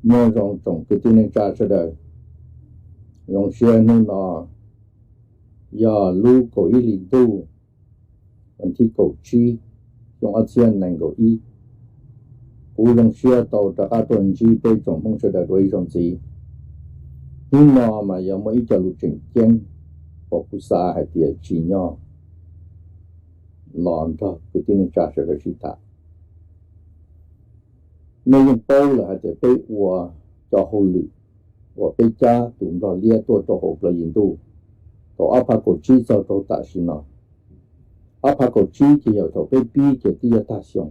Nyob zoo tsoom kwv tij neej tsa sawv daws, zoo siab hnub no yog lub kaum ib hlis ntuj, thib kaum tsib, xyoo ob txhiab nees nkaum ib. Kuv zoo siab tau rov qab tuaj ntsib peb tsoom Hmoob sawv daws dua ib zaug ntxiv. Hnub no mas yog muaj ib co lus tseem ceeb uas kuv xav hais tias tsim nyog los nrog kwv tij neej tsa sawv daws sib tham. Nej yeej paub lawm hais tias peb ua cov hauj lwm uas peb cab tus nplog liab tuaj rau hauv plaws yim ntuj thaum ob phav kaum tsib txog rau tam sim no. Ob phav kaum tsib ces yog thaum peb pib ces twb yuav tag xyoo,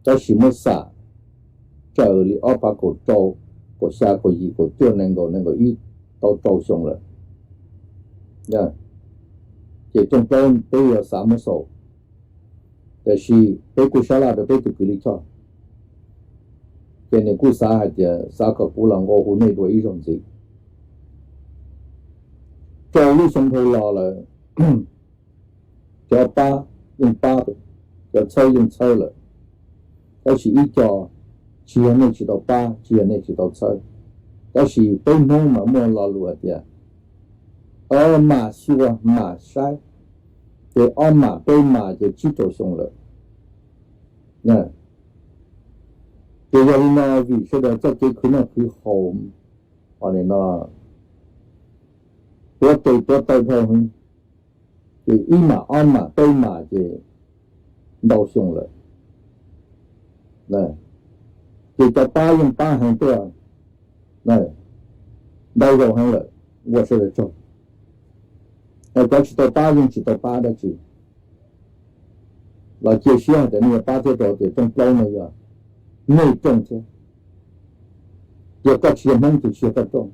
tab sis muab xam raws li ob phav kaum rau, kaum xya, kaum yim, kaum cuaj, nees nkaum, nees nkaum ib, tau rau xyoo lawm. Ces rooj plaub peb yuav xav muab xaus, tiam sis peb kuj sab laj rau peb tus kwv Lis Choj, ces nws kuj xav hais tias xav kom kuv los nqua hu nej dua ib zaug ntxiv. Rau lub xyoo dhau los lawm, cov pab yeej pab, cov txhawb yeej txhawb lawm, tab sis ib co tsis yog nej tsis tau pab, tsis yog nej tsis tau txhawb, tab sis peb Hmoob mas muaj lo lus hais tias ob mam xyuas mam saib, ces ob mam peb mam ces tsib rau xyoo lawm. Ces yog li no vim sawv daws txoj kev khwv noj khwv haus, o, no tuav tes tuav taw dhau heev, ces ib mam ob mam peb mam ces ntau xyoo lawm. Ces cov pab yeej pab heev tuaj, ntau zaus heev lawm, ua sawv daws tsaug. Cov tsis tau pab yeej tsis tau pab dab tsi los cia siab hais tias nej yuav pab thiab rau tias rooj plaub no yog nej rooj thiab. Yog koj tsis yog Hmoob ces tsis yog koj rooj,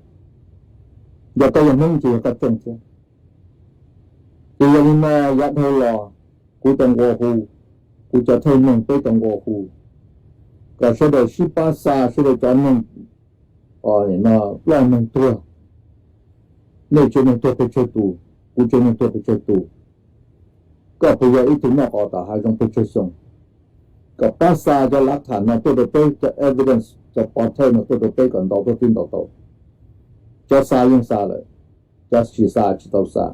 yog koj yog Hmoob ces yog koj rooj thiab. Ces yog li no yav dhau los kuv tau nqua hu, kuv cov thawj neeg peb tau nqua hu kom sawv daws sib pab xa sawv daws cov neeg ploj neeg tuag, nej tsev neeg tuag pes tsawg tus, kuv tsev neeg tuag pes tsawg tus, koj puas yog ib tug noj qos tom hav zoov pes tsawg xyoo, kom pab xa cov lav tham no tuaj rau peb, cov evidence, cov pov thawj no tuaj rau peb kom ntau tuaj tib ntau tau. Cov xa yeej xa lawm, cov tsis xa tsis tau xa.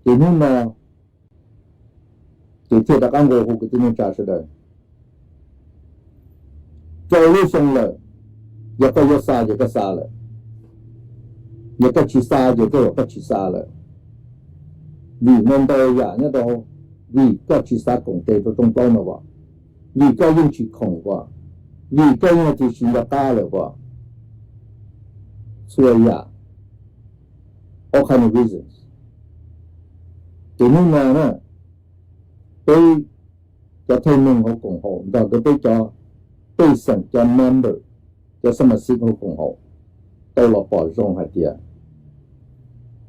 Ces hnub no ces thiaj rov qab nqua hu kwv tij neej tsa sawv daws. Rau lub xyoo lawm, yog koj yuav xa ces koj xa lawm, yog koj tsis xa ces koj yuav koj tsis xa lawm. Vim no ntau yam nyob rau, vim koj tsis xav koom tes rau rooj plaub no as, vim koj yeej tsis khoom as, vim koj yeej tsis nco qab lawm as, txhua yam, all kind of reasons. Ces hnub no na, peb cov thawj neeg hauv koom haum nrog rau peb cov pej xeem, cov member, cov xab mas xib hauv koom haum tau los pom zoo hais tias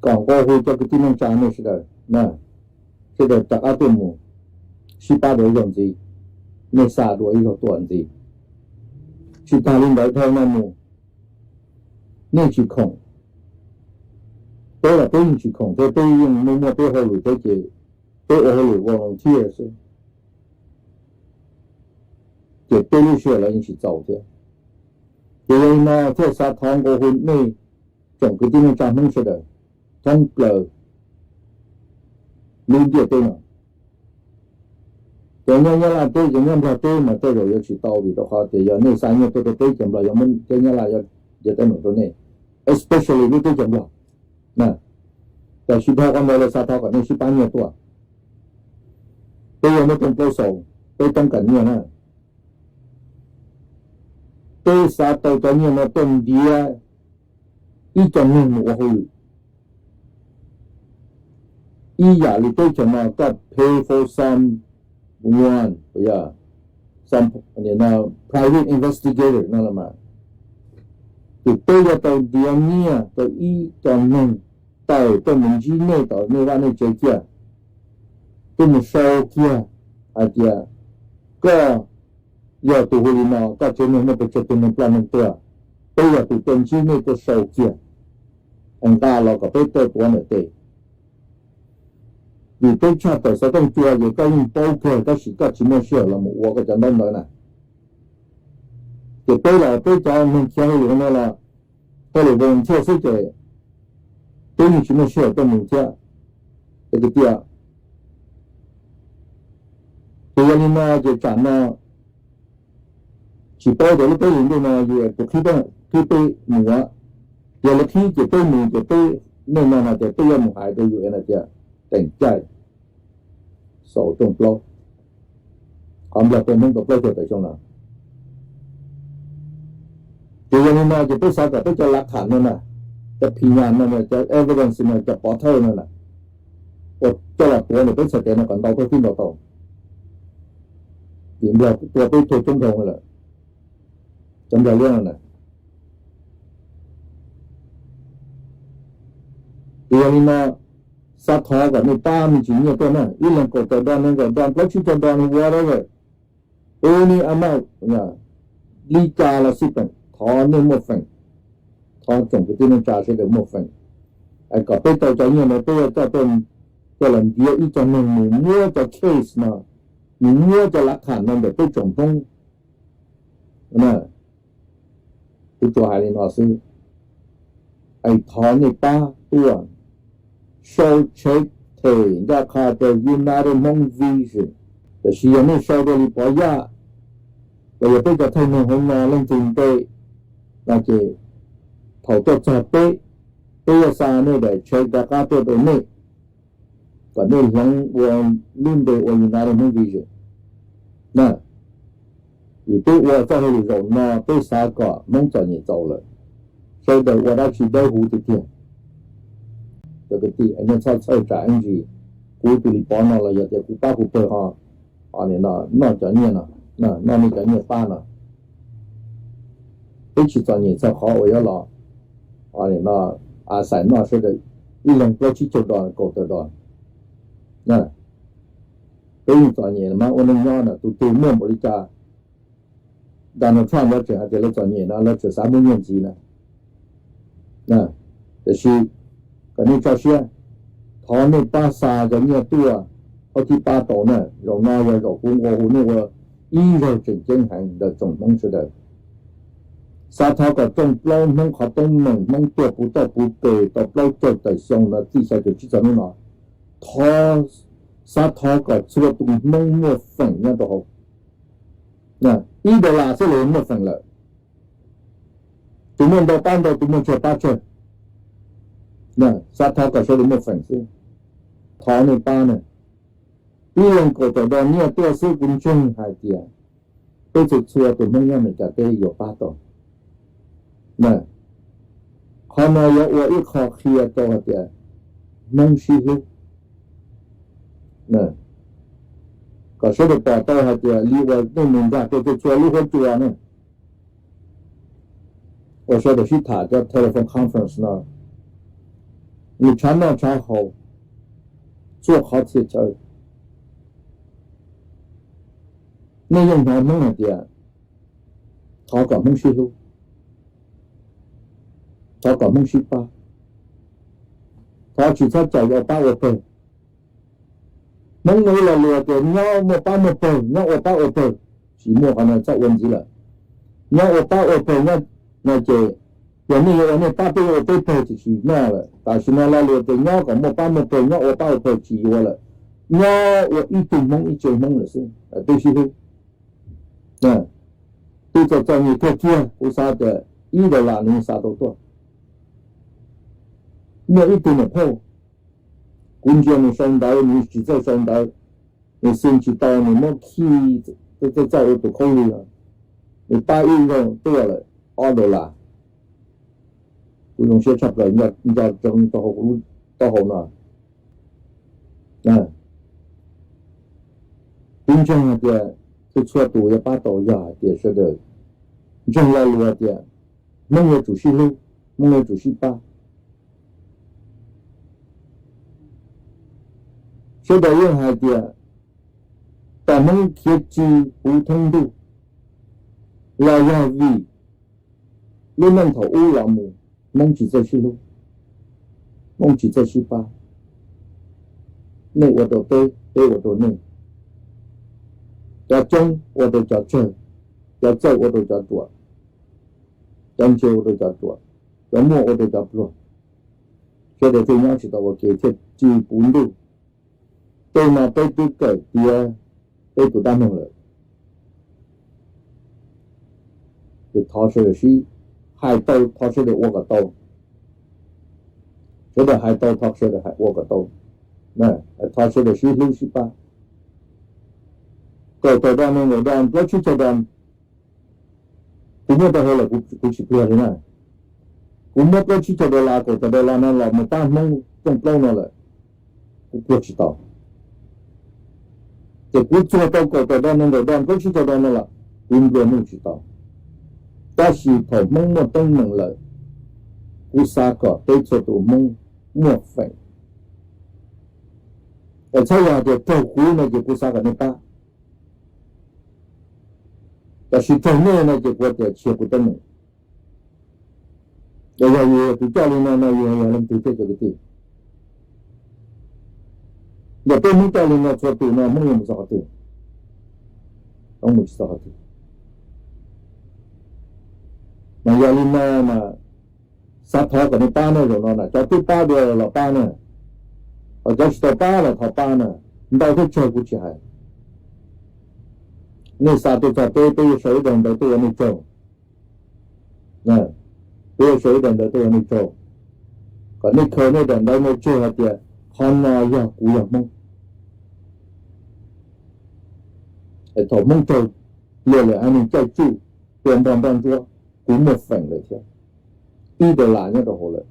kom nqua hu cov kwv tij neej tsa nej sawv daws, sawv daws rov qab tuaj mus sib pab dua ib zaug ntxiv, nej xa dua ib zaug tuaj ntxiv. Tsis tas li ntawd dhau no mus, nej tsis khoom, peb los peb yeej tsis khoom thiab, peb yeej muaj muaj peb hauj lwm thiab ces peb ua hauj lwm volunteer xwb, ces peb lub sij hawm los yeej tsis txaus thiab. Ces yog li no thiaj xav thov nqua hu nej tsoom kwv tij neej tsa Hmoob sawv daws thoob plaws lub ntiaj teb no. Cov nyob Nyab Laj teb, cov nyob Nplog teb mas tej zaum yuav tsis tau vim rau qhov tias yog nej xa nyiaj tuaj rau peb ces Nplog yuav muab cov Nyab Laj yuav ntiaj teb no rau nej, especially lub teb chaws Nplog. Tam sim dhau qhov ntawd lawv xav thov kom nej sib pab nyiaj tuaj. Peb yuav muab rooj plaub xaus, peb toob kas nyiaj na. Peb xav tau cov nyiaj no tuaj ntiav ib co neeg mus ua hauj lwm. Ib yam li teb chaws no koj pay for someone, private investigator no los mas, ces peb yuav tau ntiav nyiaj rau ib co neeg tawm tuaj mus ntsib nej tom nej vaj nej tsev kiag, tuaj mus sau kiag hais tias koj yog tus hu li no, koj tsev neeg muaj pes tsawg tus neeg ploj neeg tuag, peb yog tus tuaj ntsib nej tuaj sau kiag es nqa los kom peb tuaj tuav ntawm tes. Vim peb tshaj tawm xov tooj cua ces koj yeej paub kawg tab sis koj tsis muaj sij hawm los mus ua koj cov ntaub ntawv na. Peb los peb cov neeg khiav hauj lwm no los hauj lwm volunteer xwb ces peb yeej tsis muaj sij hawm tuaj mus thiab, cov kwv tij. Ces yog li no ces tsam no tsis paub tias lub peb hlis ntuj no yus puas qhib peb, qhib peb mus. Yog lawv qhib ces peb mus ces peb, nej no hais tias peb yuav mus hais rau yus es hais tias teem caij xaus rooj plaub, qhov Nplog peb Hmoob tau plaub caug tawm xyoo no. Ces yog li no ces peb xav kom peb cov lav kham no na, cov phim nyas no, cov evidence no, cov pov thawj no na, uas coj los tuav ntawm peb txhais tes no kom ntau tuaj tib ntau tau. Vim Nplog tua peb tuag coob dhau lawm, cov Nplog liab no na. Ces yog li no, xav thov kom nej pab me ntsis nyiaj tuaj na, ib leeg kaum tawm dollar, nees nkaum dollar, plaub tsib caug dollar, whatever, any amount, li cas los xij peem, thov nej muaj feem, thov tsoom kwv tij neej tsa sawv daws muaj feem, es kom peb tau cov nyiaj no peb yuav coj tuaj, coj los ntiav ib co neeg mus muab cov case no, mus muab cov lav kham no ntawm peb tsoom Hmoob. Kuv tsuas hais li no xwb, es thov nej pab tuaj sau tsheb them ncaj qha rau United Hmong Vision. Tiam sis yog nej sau rau li Pov Yaj los yog peb cov thawj neeg hauv no leej twg npe no ces thaum tuaj txog peb, peb yuav xa nej daim tsheb rov qab tuaj rau nej, kom nej hloov ua lub npe ua United Hmong Vision na. Vim peb ua txoj hauj lwm zaum no peb xav kom Hmoob txom nyem txaus lawm, sawv daws ua dab tsi dawb huv tiag tiag. Cov kwv tij, nej txhob txhawj tsam ib ntsis kuv tus li Pov no los yog tias kuv pab kuv pawg ho noj cov nyiaj no, noj nej cov nyiaj pab no. Peb tsis txom nyem txog qhov uas yuav los no, a xais noj sawv daws ib leeg plaub tsib caug dollar, kaum tawm dollar. Peb yeej txom nyem mas ua neej nyob na, tus twg muaj npaum li cas Donald Trump lawv tseem hais tias lawv txom nyem no lawv tseem xav muab nyiaj ntxiv na. Tiam sis kom nej tso siab, thov nej pab xa cov nyiaj tuaj, thov thib pab tau na. Zaum no yog zaum kuv nqua hu nej ua ib zaug tseem ceeb heev ntawm tsoom Hmoob sawv daws. Xav thov kom rooj plaub Hmoob qhov teeb meem Hmoob tuag puv toj puv pes tau plaub caug tawm xyoo no txij xya caum tsib txog hnub no, thov, xav thov kom txhua tus Hmoob muaj feem nyob rau hauv. Ib dollar xwb los muaj feem lawm. Tus muaj ntau pab ntau, tus muaj tsawg pab tsawg. Xav thov kom sawv daws muaj feem xwb. Thov nej pab na. Ib leeg kaum tawm dollar nyiaj tuaj xwb kuv ntseeg hais tias peb txhua txhua tus Hmoob nyob Amelikas teb yuav pab tau. Qhov no yuav ua ib qho qhia rau hais tias Hmoob sib hlub. Kom sawv daws pom tau hais tias li uas nej mus nkag rau txhua txhua lub huab cua na, uas sawv daws sib tham cov telephone conference no, nws tshav noj tshav haus txhua qhov txhia chaw. Nej yeej hnov Hmoob hais tias thov kom Hmoob sib hlub, thov kom Hmoob sib pab, thov tsis txhob cais ua pab ua pawg. Hmoob muaj ib lo lus tias nyob muaj pab muaj pawg, nyob ua pab ua pawg, tsis muaj qhov no txhob ua ntxiv lawm. Nyob ua pab ua pawg nyob no ces yog nej yuav ua nej pab, peb yuav ua peb pawg ces tsis noj lawm. Tam sim no lo lus tias nyob kom muaj pab muaj pawg, nyob ua pab ua pawg tsis yuav lawm. Nyob ua ib tug Hmoob ib tsev Hmoob lawm xwb, peb sib hlub. Tus txom txom nyem kiag kiag kuv xav tias ib dollar nws xa tau tuaj. Muaj ib tug niam phauj, kuv ntsia nws sau ntawv, nws tsis txawj sau ntawv, nws xi tsis tau, nws muab khi txawj ua tus khaub lig, nws pab ib zaug tuaj lawm ob dollar. Kuv zoo siab tshaj plaws nco ntsoov rau hauv kuv lub taub hau no. Kuv ntseeg hais tias txhua txhua tus yuav pab tau yog hais tias sawv daws ntseeg lo lus hais tias Hmoob yuav tsum sib hlub, Hmoob yuav tsum sib pab. Sawv daws yeej hais tias tom Hmoob khiav tsis puv theeb ntuj los yog vim lub neej thaum ub los mus Hmoob tsis txawj sib hlub, Hmoob tsis txawj sib pab. Nej ua rau peb, peb ua rau nej. Cov coob ua rau cov tsawg, cov txawj ua rau cov ruam. Cov ntse ua rau cov ruam, cov muaj ua rau cov pluag. Sawv daws thiaj nyob tsis tau ua ke thiaj tsis puv ntuj. Tej no peb twb kawm tiav peb tus dab neeg lawm. Ces thov sawv daws sib hais tau, thov sawv daws ua kom tau. Sawv daws hais tau, thov sawv daws hais ua kom tau. Thov sawv daws sib hlub sib pab. Kaum tawm do nees nkaum do plaub tsib caug do, kuv muab rau hauv lawm, kuv tsis pluag li na. Kuv muab plaub tsib caug dollar, kaum tawm dollar no los mus pab Hmoob rooj plaub no lawm, kuv pluag tsis tau. Ces kuv txuag tau kaum tawm do nees nkaum do plaub tsib caug do no los kuv nplua nuj tsis tau. Tab sis thaum Hmoob muaj teeb meem lawm, kuv xav kom peb txhua tus Hmoob muaj feem. Es txhob yog tias raug kuv no ces kuv xav kom nej pab, tab sis raug nej no ces kuv tias tsis yog kuv teeb meem. Yog yus yog tus coj li no no yus yog leej twg thiab cov kwv tij? Yog peb Hmoob coj li no txhua tus no Hmoob yuav mus txog qhov twg? Mus tsis txog qhov twg. Mas yog li no mas xav thov kom nej pab na, zaum no na cov twb pab dua los pab na, ho cov tsis tau pab los thov pab na. Ntau thiab tsawg kuv tsis hais. Nej xa tuaj txog peb, peb yuav sau ib daim ntawv tuaj ua nej tsaug. Peb yuav sau ib daim ntawv tuaj ua nej tsaug, kom nej khaws nej daim ntawv no tseg hais tias qhov no yog kuv yog Hmoob. Es thaum Hmoob raug pliag lawm haiv neeg caij tsuj tua npog nroj ntsuab, kuv muaj feem lawm thiab, ib dollar nyob rau hauv lawm.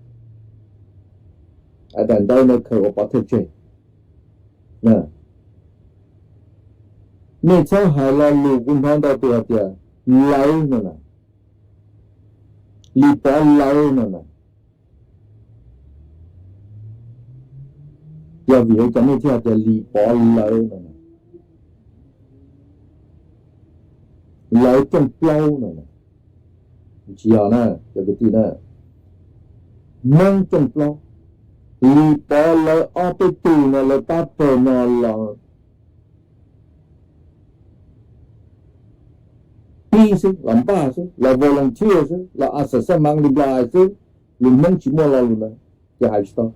Daim ntawv no khaws ua pov thawj tseg. Nej txhob hais lo lus kuv hnov ntau tus hais tias lawv no na, Lis Pov lawv no na. Yog vim li cas nej thiaj hais tias Lis Pov lawv no na, lawv rooj plaub no na? Tsis yog na, cov kwv tij na, Hmoob rooj plaub. Lis Pov lawv ob peb tug no lawv pab pawg no los pib xwb, los npaj xwb, los volunteer xwb, los as xas mas li Nplog hais xwb, lus Hmoob tsis muaj lo lus ntawd ces hais tsis tau.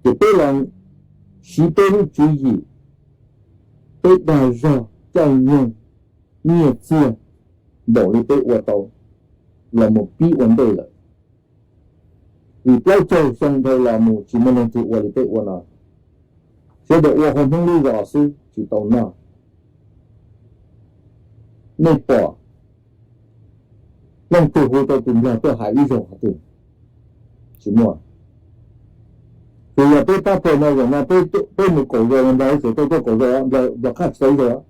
Ces peb los siv peb lub tswv yim, peb dag zog caij nyoog, nyiaj txiag npaum li peb ua tau los mus pib ua ntej lawm. Vim plaub caug xyoo dhau los mus tsis muaj leej twg ua li peb ua no. Sawv daws ua hauv Hmoob lub zos xwb tsis tau noj. Nej pom leej twg hu tau tus Nplog tuaj hais ib zaug qhov twg? Tsis muaj. Tsuas yog peb pab pawg no zaum no peb mus kaum zaus, Nplog tsuas tau tuaj kaum zaus, Nplog qhaj tsis tau ib zaug.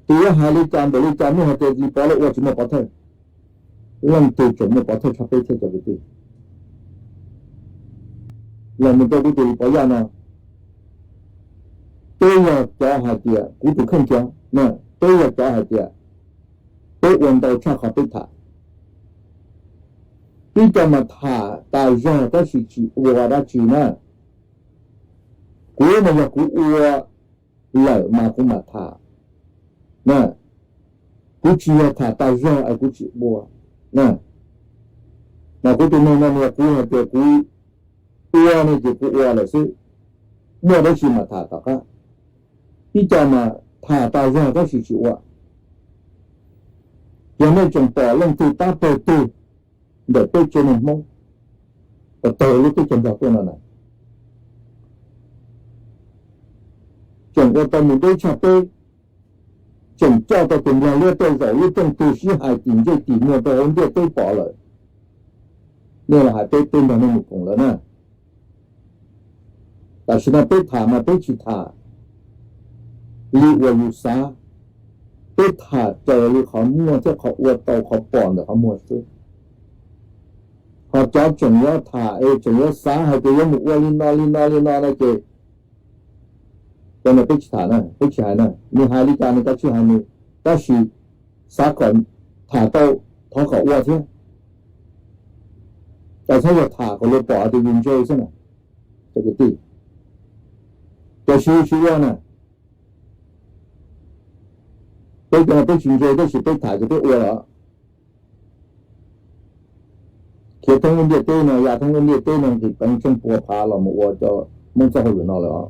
Tus yuav hais li cas npaum li cas nej hais tias Lis Pov lawv ua tsis muaj pov thawj. Leej twg tseem muaj pov thawj tshaj peb thiab cov kwv tij? Los mus rau kuv tus Lis Pov Yaj no, peb yog cov hais tias kuv tus kheej kiag, peb yog cov hais tias peb ua ntau tshaj qhov peb tham. Ib co mas tham tas zog tab sis tsis ua dab tsi na. Kuv mas yog kuv ua lawm mas kuv mam tham. Kuv tsis yog tham tas zog es kuv tsis ua. Mas kuv tus neeg no mas yog kuv hais tias kuv ua ne ces kuv ua lawm xwb, muaj dab tsi mam tham tom qab. Ib co mas tham tas zog tab sis tsis ua. Yog nej tseem pom leej twg pab pawg twg ntawm peb tsev neeg Hmoob uas tawg lub teb chaws Nplog tuaj no na, tseem ua tau mus deb tshaj peb, tseem coj tau tus Nplog liab tej zaum lub rooj twg sib hais tim ntsej tim muag rau hauv ntiaj teb pom lawm, nej los hais peb, peb nrog nej mus koom lawv na. Tam sim no peb tham mas peb tsis tham li uas yus xav, peb tham raws li qhov muaj thiab qhov ua tau qhov pom ntawm qhov muag xwb. Ho cov tseem yuav tham es tseem yuav xav hais tias yuav mus ua li no li no li no no ces cov no peb tsis tham na, peb tsis hais na. Nws hais li cas nws kav tsij hais nws, tab sis xav kom tham tau, thov kom ua thiab. Txhob yog tham kom luag pom tias yus ntse xwb na, cov kwv tij. Tiam sis yus tsis ua na, Peb cov no peb tsis ntse tab sis peb tham ces peb ua lawm. Khiav thoob lub ntiaj teb no, ya thoob lub ntiaj teb no nqis peev tsheej pua phav los mus ua cov Hmoob txoj hauj lwm no lawm os.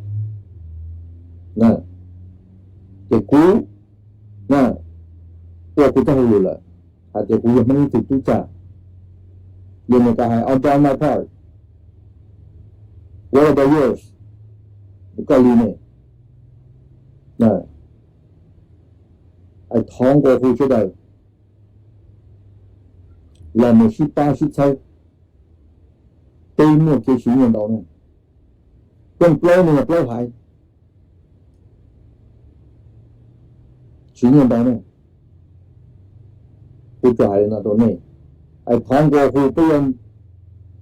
Ces kuv ua kuv txoj hauj lwm lawm, hais tias kuv yog Hmoob ib tug tub tshaj. Li Meskas hais, I've done my part, what about yours? Koj li ne? Thov nqua hu sawv daws los mus sib pab sib txhawb. Peb muaj kev siv nyiaj ntau ne, rooj plaub ne yog plaub haiv, siv nyiaj ntau ne. Kuv tsuas hais li no rau nej, thov nqua hu peb yuav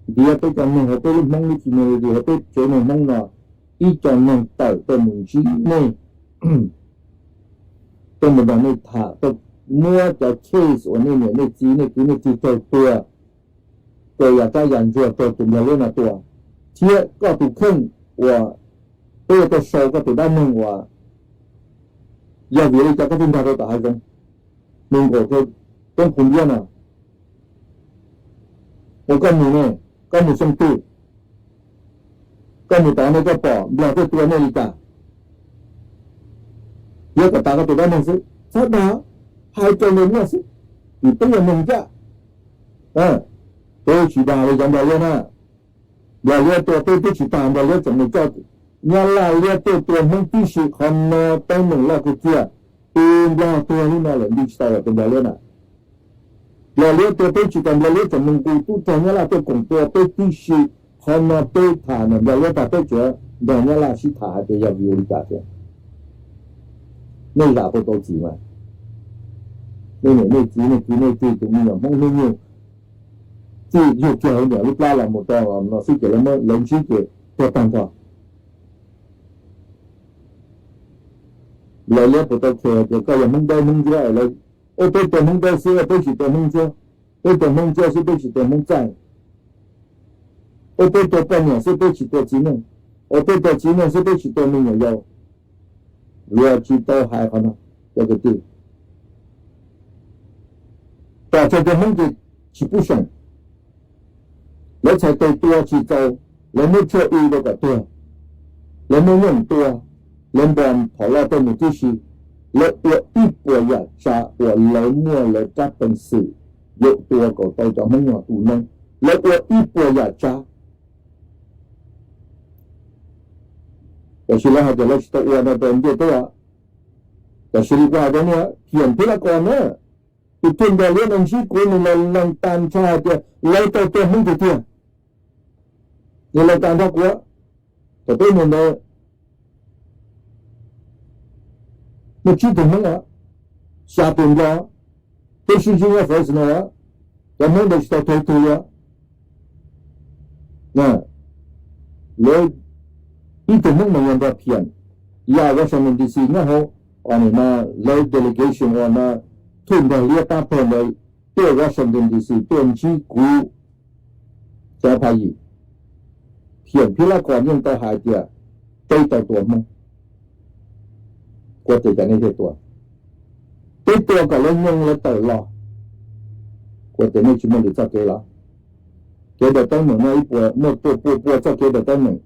ntiav peb cov neeg hauv peb lub Hmoob lub community hauv peb tsev neeg Hmoob no ib co neeg tawm tuaj mus ntsib nej, tuaj mus nrog nej tham, tuaj muab cov case uas nej niam nej txiv nej kwv nej tij raug tuag, raug yam rab yam ntsuag, raug tus nplog liab no tua, thiab koj tus kheej uas peb yuav tau sau koj tus dab neeg uas yog vim li cas koj thiaj nrog rau tom hav zoov, mus nkaum rau roob Phu Npiab no, uas koj mus ne, koj mus xyoo twg, koj mus tod ne koj pom nplog tuaj tua nej li cas, thiab kom tas koj tus dab neeg xwb. Txhob dag, hais raws li nej xwb, vim peb yog neeg ncaj. Peb tsis dag li cov nplog liab na. Nplog liab tua peb twb tsis tas, nplog liab tseem mus coj Nyab Laj liab tuaj tua Hmoob tib si, qhov no teeb meem loj kawg kiag. Tus nplog tuag li no lawm nti tsis tau lawm tus nplog liab na. Nplog liab tua peb tsis tas, nplog liab tseem mus nqus tub rog Nyab Laj tuaj koom tua peb tib si. Qhov no peb tham ntawm nplog liab tag peb tseem nrog Nyab Laj sib tham hais tias yog vim li cas thiab. Nej zam tau tau txim mas. Nej niam nej txiv nej kwv nej tij tus me nyuam Hmoob hnub nyoog txij yug kiag hauv niam lub plab los mus rau los no xwb ces lawv ntsib ces tuag tag nrho. Lawv liab puas tau khe tias koj yog Hmoob dawb Hmoob ntsuab, ua peb tua Hmoob dawb xwb peb tsis tua Hmoob ntsuab, peb tua Hmoob ntsuab xwb peb tsis tua Hmoob txaij, ua peb tua poj niam xwb peb tsis tua txiv neej, ua peb tua txiv neej xwb peb tsis tua me nyuam yaus. Luag tsis tau hais qhov no, cov kwv tij. Pom txog tias Hmoob ces tsis pub seem, lawv txhais tes tua tsis txaus, lawv muab tshuaj ua rau kom tuag, lawv muab nyooj tua, lawv npo phom loj tuaj mus tib si, lawv ua ib puas yam tsav uas lawv muaj lawv rab peev xwm yuav tua kom tau cov Hmoob no tu noob, lawv ua ib puas yam tsav. Tiam sis lawv hais tias lawv tsis tau ua no rau ntiaj teb os. Tiam sis li kuv hais rau nej, Phiam Phib Laj Kos na, tus thwj nplog liab no ntsib kuv nws los lees tas nrho hais tias lawv tau tua Hmoob tiag tiag. Nws lees tas nrho kuv, thaum peb mus ntawd muaj tsib tug Hmoob os, xya tus nplog, peb sib ntsib nyob Fresno os, cov Hmoob ntawd tsis tau tuag ib tug li os. Lawv ib tug Hmoob mas yog nrog Phiam ya Washington D C nyob hauv, no lawv delegation uas no thwj nplog liab pab pawg ntawd tuaj Washington D C tuaj ntsib kuv cov phav yim. Phiam Phib Laj Kos yeej tau hais tias peb tau tua Hmoob. Kuv tias cas nej thiaj tua? Peb tua kom lawv nyoog lawv tawm los. Kuv tias nej tsis muaj lwm txoj kev los? Kev daws teeb meem no ib puas muaj pua pua pua txoj kev daws teeb meem,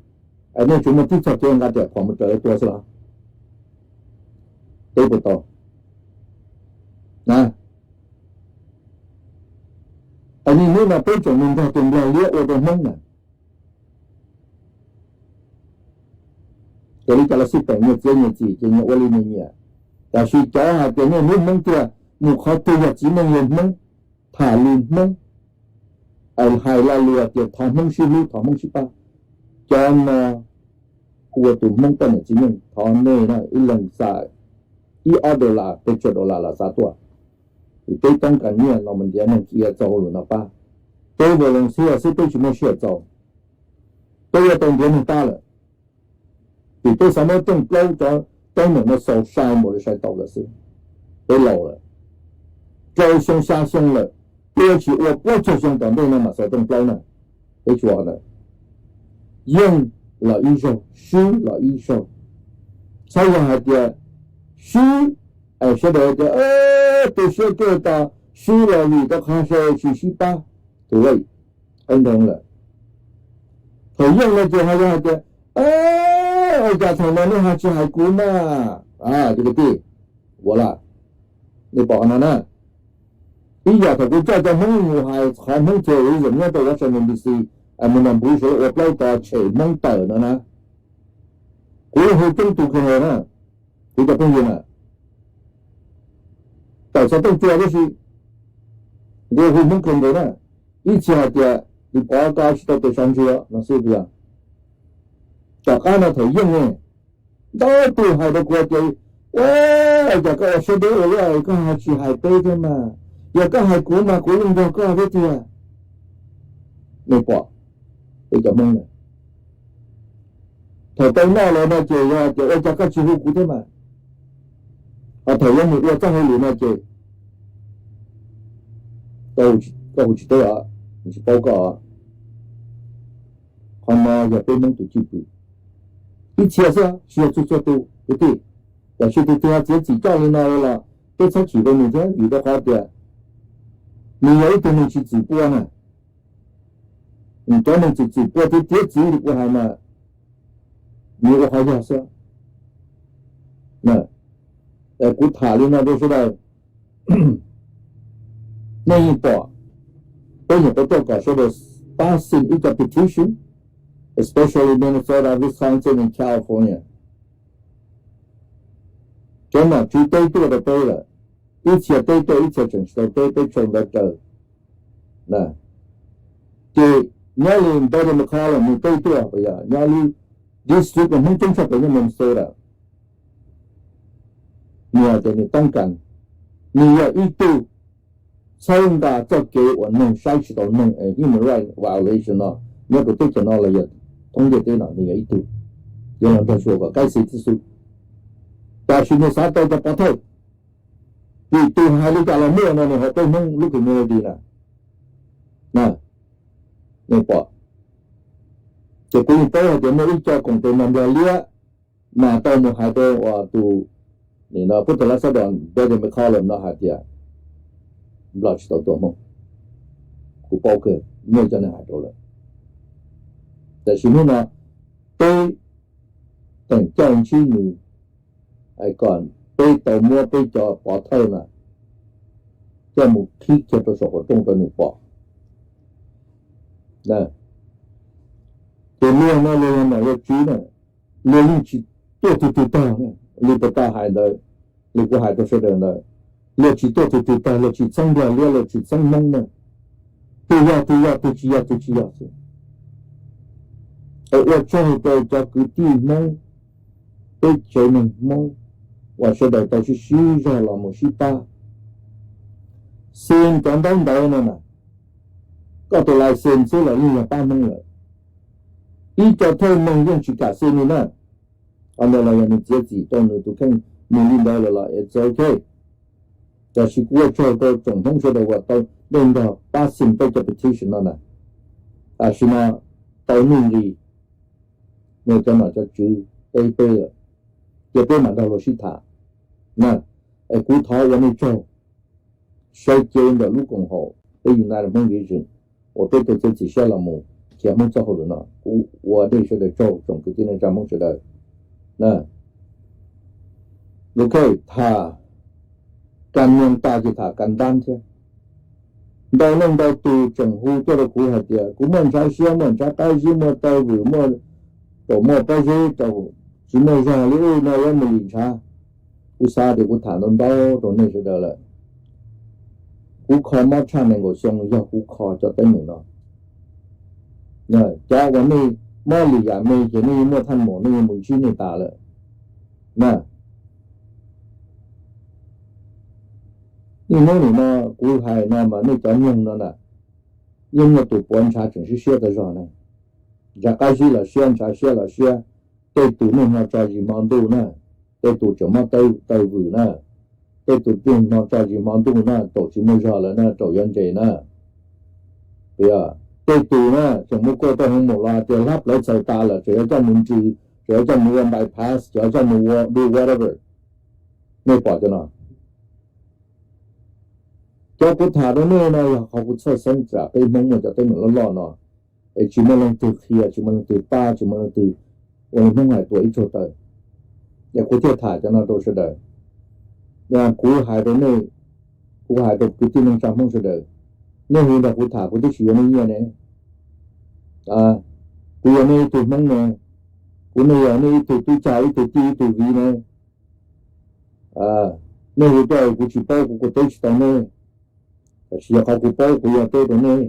nej tsuas muaj tib txoj kev nqa riam phom mus raws lawv tua xwb los? Peb puas tau? Niaj hnub no peb tseem mus nrog tus nplog liab ua rau Hmoob na. Ces li cas los xij peem nyias txiav nyias txim ces nyias ua li nyias nyiam. Tiam sis cov hais tias niaj hnub Hmoob tiag, mus qhov twg yog txiv neej yog Hmoob, tham lus Hmoob, hais lo lus tias thov Hmoob sib hlub thov Hmoob sib pab, cov no hu ua tus Hmoob poj niam txiv neej, thov nej ib leeg xa ib ob dollar pes tsawg dollar los xa tuaj. Vim peb toob kas nyiaj no mus ntiav neeg cia txoj hauj lwm no pab. Peb volunteer xwb peb tsis muaj sij hawm txaus, peb yuav tau ntiav neeg pab lawm. Vim peb xav muab rooj plaub cov teeb meem no xaus sai npaum li sai tau lawm xwb. Peb laus lawm, rau xyoo xya xyoo lawm, peb yuav tsis ua plaub caug xyoo tom ntej no mam xaus rooj plaub na. Peb tsis ua qhov ntawd. Yeej los ib zaug, swb los ib zaug. Txhob yog hais tias swb Sawv daws tias tu siab kawg, tos swb los vim rau qhov sawv daws tsis sib pab. Too late, qee nroo lawm. Thaum yeej no ces ho yog hais tias, ua cas thaum no nej ho tsis hais kuv mas, kwv tij, ua laj, nej pom qhov no na. Ib yam thaum kuv coj cov Hmoob mus hais qhov Hmoob terrorism nyob rau Washington D C, Madam Bush ua plaub tog tshem Hmoob tawm no na, kuv yeej hu coob tus kawg na, kuv cov phooj ywg na, tawm xov tooj cua tab sis kuv hu Hmoob kawg nkaus na. Ib txhia hais tias, Lis Pov, koj tsis tau tes sov ntsws no xwb puas yog? Tom qab no thaum yeej ne, ntau tus hais rau kuv tias, ua cas koj ua siab deb ua luaj, koj ho tsis hais peb thiab mas, yog koj hais kuv mas kuv yeej nrog koj thiab tiag. Nej pom, peb cov Hmoob na, thaum tau noj lawm no ces yog tias ua cas koj tsis hu kuv thiab mas, ho thaum yuav mus ua txoj hauj lwm no ces koj hu tsis teb os, tsis paub koj os. Qhov no yog peb Hmoob tus cwj pwm. Ib txhia xwb, tsis yog txhua txhua tus kwv tij. Tiam sis tus twg ho txiav txim coj li no los peb txhob chim rau nws thiab, vim rau qhov tias nws yog ib tug neeg tsis txwm pua na. Cov neeg tsis txwm pua tiav tiav txiv li kuv hais mas, nws ua qhov yog xwb. Kuv tham li no rau sawv daws, nej yeej pom, peb nyuam qhuav tuaj kom sawv daws pab sign ib co petition, especially Minnesota, Wisconsin and California. Cov nom tswv teb tuaj rau peb lawm, ib txhia teb tuaj, ib txhia tseem tsis tau teb, peb tshow ntawv raws. Ces nyob li Better McCollum nws teb tuaj, nyob lub district uas Hmoob coob tshaj plaws nyob Minnesota, nws hais tias nws toob kas, nws yog ib tug txhawb nqa txoj kev uas neeg saib tsis taus neeg, human rights violation no nyob rau teb chaws no los yog thoob ntiaj teb no, nws yog ib tug, yuav los nrog xyuas kom kaib xi tib xwb. Tab sis nws xav tau cov pov thawj, vim tus hais li cas los muaj no nws hauv peb Hmoob lub community na. Nej pom, ces kuv yeej paub hais tias muaj ib co koom tes nplog liab mas tau mus hais rau uas tus, nim no puab tus lab xab dom Better McCollum no hais tias Nplog tsis tau tua Hmoob. Kuv paub kawg, muaj cov neeg hais rau lawm. Tab sis hnub no peb teem caij ntsib nws, kom peb tau muab peb cov pov thawj no coj mus qhib kiag rau saum qhov rooj rau nws pom. Ces luag no luag yog nom yog tswv na, luag yeej tsis tuaj tus twg tag, li puag ta hais ntawd, li kuv hais rau sawv daws ntawd, luag tsis tuaj tus twg tag, luag tsis txeeb Nplog liab, luag tsis txeeb Hmoob na, twg yog twg yog, twg tsis yog twg tsis yog xwb. Es ua tsaug rau cov kwv tij Hmoob, peb tsev neeg Hmoob uas sawv daws tau sib sib zog los mus sib pab. Xeem cov ntaub ntawv no na, koj tus license xwb los yeej yog pab Hmoob lawm. Ib co thawj neeg yeej tsis kam xeem li na, qhov ntawd los yog nws txiav txim rau nws tus kheej mus li ntawd lawm los it's okay. Tab sis kuv ua tsaug rau tsoom Hmoob sawv daws uas tau dej nrog pab xeem peb cov petition no na. Tam sim no tau nuj nqis, nej cov nom cov tswv teb peb lawm, ces peb mam nrog luag sib tham na. Es kuv thov ua nej tsaug, sawv cev ntawm lub koom haum peb United Hmong Vision uas peb tau txiav txim siab los mus khiav Hmoob txoj hauj lwm no, kuv ua nej sawv daws tsaug tsoom kwv tij neej tsa Hmoob sawv daws. Ok, tham kas niag tas ces tham kas ntab thiab. Ntau leej ntau tus tseem hu tuaj rau kuv hais tias kuv muaj ntshav siab, muaj ntshav qab zib, muaj taw vwm, muaj raum muaj pob zeb, tsis muaj zog li ub no yuav mus lim ntshav. Kuv xav tias kuv tham ntau ntau rau nej sawv daws lawm. Kuv kho mob tshaj nees nkaum xyoo yog kuv kho cov teeb meem no. Cov uas nej mob lwm yam me ces nej yeej muaj thaj maum, nej yeej mus ntsib nej tas lawm na. Niaj hnub nim no kuv hais no mas nej cov nyoog no na, yeej muaj tus puav ntshav tseem siab siab tas zog na. Ntshav qab zib los siab, ntshav siab los siab. Tej tus niaj hmo tso zis hmo ntuj na, tej tus tseem mob taw vwm na, tej tus niaj hmo tso zis hmo ntuj na, raum tsis muaj zog lawm na, raum yuav ntses na. Tej tus na tseem muaj kuaj tau hoo maum los hais tias hlab plawv txhaws tas lawm, tseem yuav coj mus ntsws, tseem yuav coj mus ua bypass, tseem yuav coj mus ua do whatever. Nej pom cov no, Cov kuv tham rau nej no yog qhov kuv txhawj xeeb tsam peb Hmoob muaj cov teeb meem loj loj no, es tsis muaj leej twg qhia, tsis muaj leej twg pab, tsis muaj leej twg ua li Hmoob hais tuam ib tsuag taw. Es kuv thiaj tham cov no rau sawv daws. Kuv hais rau nej, kuv hais rau kwv tij neej tsa Hmoob sawv daws, nej hu nrog kuv tham kuv twb tsis yuav nej nyiaj ne. Kuv yog nej ib tug Hmoob ne, kuv ne yog nej ib tug tub cag, ib tug tij, ib tug viv ne. Nej hu tuaj kuv tsis paub, kuv kuj teb tsis tau nej. Tab sis yog qhov kuv paub kuv yuav teb rau nej,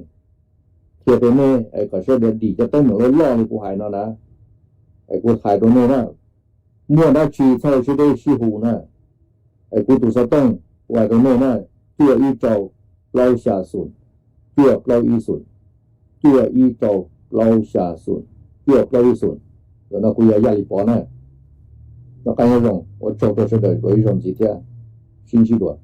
qhia rau nej es kom sawv daws dim cov teeb meem loj loj li kuv hais no na. Es kuv hais rau nej na, muaj dab tsi txhob ua siab deb sib hu na. Es kuv tus xov tooj kuv hais rau nej na, cuaj ib rau plaub xya xoom, cuaj plaub ib xoom, cuaj ib rau plaub xya xoom, cuaj plaub ib xoom. Ntawm no kuv yog Yaj Lis Pov na. Noj qab nyob zoo, ua tsaug rau sawv daws, ua ib zaug ntxiv thiab, sib ntsib dua.